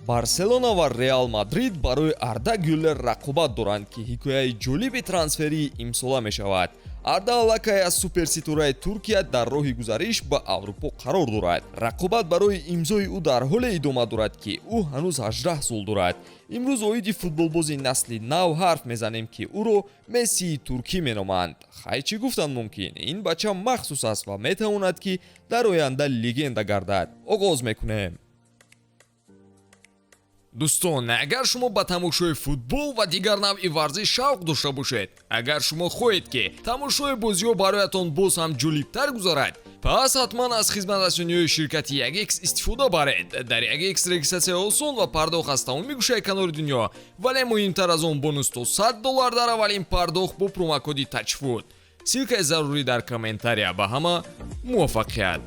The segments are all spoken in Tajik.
Барселона ва Реал Мадрид барои Арда Гюлер рақобат доранд, ки ҳикояи ҷолиби трансферии имсола мешавад. Арда аллакай аз суперситораи Туркия дар роҳи гузариш ба Аврупо қарор дорад. Рақобат барои имзои ӯ дар ҳоле идома дорад, ки ӯ ҳанӯз 18 сол дорад. Имрӯз оиди футболбози насли нав ҳарф мезанем, ки ӯро Мессии туркӣ меноманд. Хай, чӣ гуфтан мумкин, ин бача махсус аст ва метавонад, ки дар оянда легенда гардад. Оғоз мекунем. Дӯстон, агар шумо ба тамошои футбол ва дигар навъи варзиш шавқ дошта бошед, агар шумо хоҳед, ки тамошои бозиҳо бароятон боз ҳам ҷолибтар гузарад, пас ҳатман аз хизматрасониҳои ширкати 1X истифода баред. Дар 1X регистратсия осон ва пардохт аз тамоми гӯшаи канори дунё, вале муҳимтар аз он, бонус то 100 доллар дар аввалин пардохт бо промокоди TAJFOOT. Ссылкаи зарурӣ дар комментария. Ба ҳама муваффақият!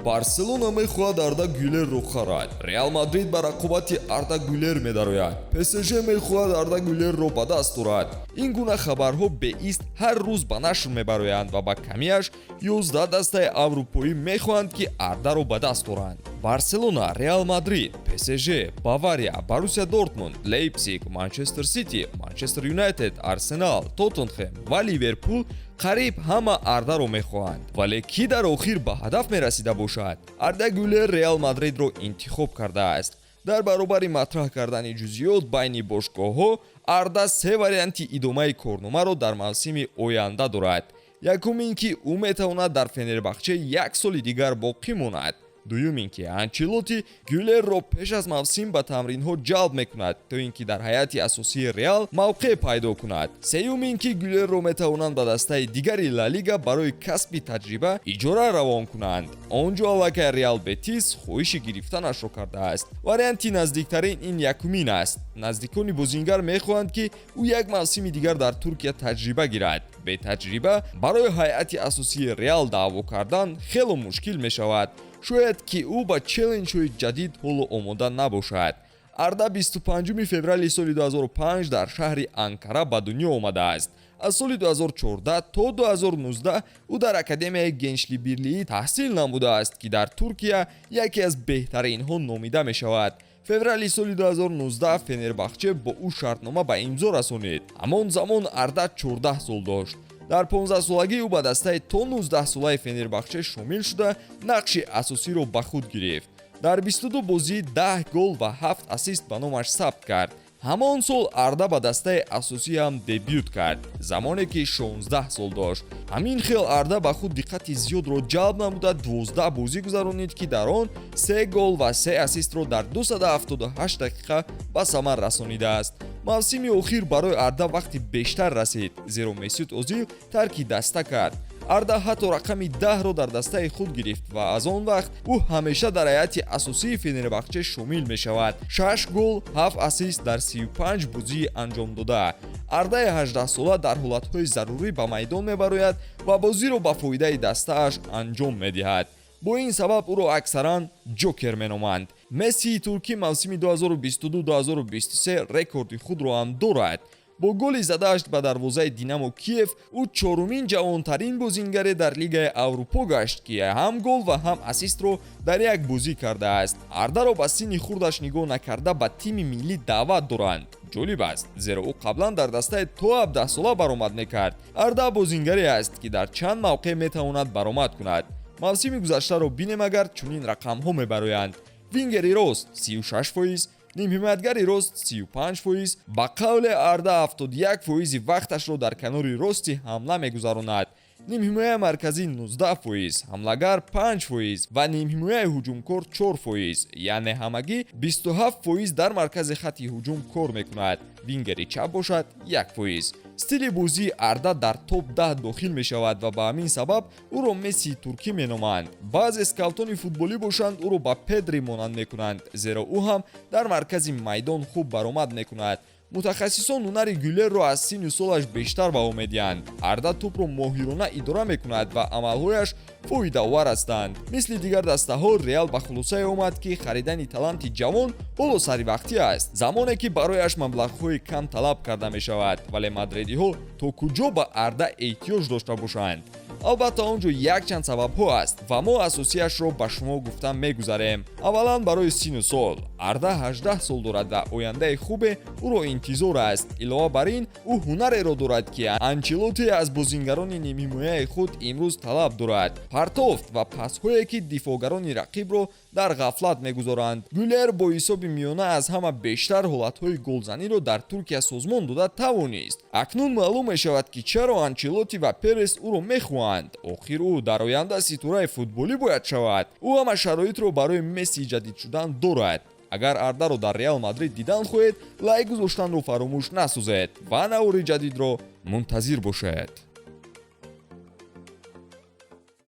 Барселона мехоҳад Арда Гюлерро харад. Реал Мадрид ба рақобати Арда Гюлер медарояд. ПСЖ мехоҳад Арда Гюлерро ба даст орад. Ин гуна хабарҳо беист ҳар рӯз ба нашр мебароянд ва ба камиаш 11 дастаи аврупоӣ мехоҳанд, ки Ардаро ба даст оранд. Барселона, Реал Мадрид, ПСЖ, Бавария, Боруссия Дортмунд, Лейпсиг, Манчестер Сити, Манчестер Юнайтед, Арсенал, Тоттенхем ва Ливерпул қариб ҳама Ардаро мехоҳанд. Вале кӣ дар охир ба ҳадаф мерасида бошад? Арда Гюлер Реал Мадридро интихоб кардааст. Дар баробари матраҳ кардани ҷузъиёт байни бошгоҳҳо, Арда се варианти идомаи корномаро дар мавсими оянда дорад. Якум ин ки ӯ метавонад дар Фенербахче як соли дигар боқӣ монад. Дуюм ин ки Анчелоти Гюлерро пеш аз мавсим ба тамринҳо ҷалб мекунад, то ин ки дар ҳайати асосии Реал мавқеъ пайдо кунад. Сеюм ин ки Гюлерро метавонанд ба дастаи дигари Ла Лига барои касби таҷриба иҷора равон кунанд. Он ҷо аллакай Реал Бетис хоҳиши гирифтанашро кардааст. Варианти наздиктарин ин якумин аст. Наздикони бозингар мехоҳанд, ки ӯ як мавсими дигар дар Туркия таҷриба гирад. Бетаҷриба барои ҳайати асосии Реал даъво кардан хело мушкил мешавад. Шояд ки ӯ ба челленҷҳои ҷадид ҳоло омода набошад. Арда 25 феврали соли 2005 дар шаҳри Анкара ба дунё омадааст. Аз соли 2014 то 2019 ӯ дар академияи Генчлибирлии таҳсил намудааст, ки дар Туркия яке аз беҳтаринҳо номида мешавад. Феврали соли 2019 Фенербахче бо ӯ шартнома ба имзо расонид. Ҳамон замон Арда 14 сол дошт. Дар 15-солагӣ ӯ ба дастаи то 19-солаи Фенербахче шомил шуда, нақши асосиро ба худ гирифт. Дар 22 бозӣ 10 гол ва 7 ассист ба номаш сабт кард. Ҳамон сол Арда ба дастаи асосӣ ҳам дебют кард, замоне ки 16 сол дошт. Ҳамин хел Арда ба худ диққати зиёдро ҷалб намуда, 12 бозӣ гузаронид, ки дар он 3 гол ва 3 ассистро дар 278 дақиқа ба самар расонидааст. Мавсими охир барои Арда вақти бештар расид, зеро Месут Озил тарки даста кард. Арда ҳатто рақами 10-ро дар дастаи худ гирифт ва аз он вақт ӯ ҳамеша дар ҳайати асосии Фенербахче шомил мешавад. 6 гол, 7 ассист дар 35 бозии анҷомдода. Ардаи 18-сола дар ҳолатҳои зарурӣ ба майдон мебарояд ва бозиро ба фоидаи дастааш анҷом медиҳад. Бо ин сабаб ӯро аксаран Ҷокер меноманд. Мессии туркӣ мавсими 2022-2023 рекорди худро ҳам дорад. Бо голи задааш ба дарвозаи Динамо Киев ӯ чорумин ҷавонтарин бозингаре дар Лигаи Аврупо гашт, ки ҳам гол ва ҳам ассистро дар як бозӣ кардааст. Ардаро ба синни хурдаш нигоҳ накарда, ба тими миллӣ даъват доранд. Ҷолиб аст, зеро ӯ қаблан дар дастаи то 17-сола баромад мекард. Арда бозингаре аст, ки дар чанд мавқеъ метавонад баромад кунад. Мавсими гузаштаро бинем агар, чунин рақамҳо мебароянд: вингери рост 36%, нимҳимоятгари рост 35%. Ба қавле Арда, 71 фоизи вақташро дар канори рости ҳамла мегузаронад, нимҳимояи марказӣ 19%, ҳамлагар 5% ва нимҳимояи ҳуҷумкор 4%, яъне ҳамагӣ 27% дар маркази хатти ҳуҷум кор мекунад. Вингери чап бошад 1%. Стили бозии Арда дар топ 10 дохил мешавад ва ба ҳамин сабаб ӯро Мессии туркӣ меноманд. Баъзе скаутони футболӣ бошанд, ӯро ба Педри монанд мекунанд, зеро ӯ ҳам дар маркази майдон хуб баромад мекунад. Мутахассисон ҳунари Гюлерро аз синну солаш бештар баҳо медиҳанд. Арда тӯпро моҳирона идора мекунад ва амалҳояш фоидаовар ҳастанд. Мисли дигар дастаҳо, Реал ба хулосае омад, ки харидани таланти ҷавон ҳоло саривақтӣ аст, замоне ки барояш маблағҳои кам талаб карда мешавад. Вале мадридиҳо то куҷо ба Арда эҳтиёҷ дошта бошанд? Албатта, он ҷо якчанд сабабҳо аст ва мо асосияшро ба шумо гуфта мегузарем. Аввалан, барои сину сол. Арда 18 сол дорад ва ояндаи хубе ӯро интизор аст. Илова бар ин, ӯ ҳунареро дорад, ки Анчелоти аз бозингарони нимҳимояи худ имрӯз талаб дорад: партофт ва пасҳое, ки дифоъгарони рақибро дар ғафлат мегузоранд. Гюлер бо ҳисоби миёна аз ҳама бештар ҳолатҳои голзаниро дар Туркия созмон дода тавонист. Акнун маълум мешавад, ки чаро Анчелоти ва Перес ӯро мехоҳанд. Охир ӯ дар оянда ситораи футболӣ бояд шавад. Ӯ ҳама шароитро барои Месси ҷадид шудан дорад. Агар Ардаро дар Реал Мадрид дидан хоҳед, лайк гузоштанро фаромӯш насозед ва навори ҷадидро мунтазир бошед.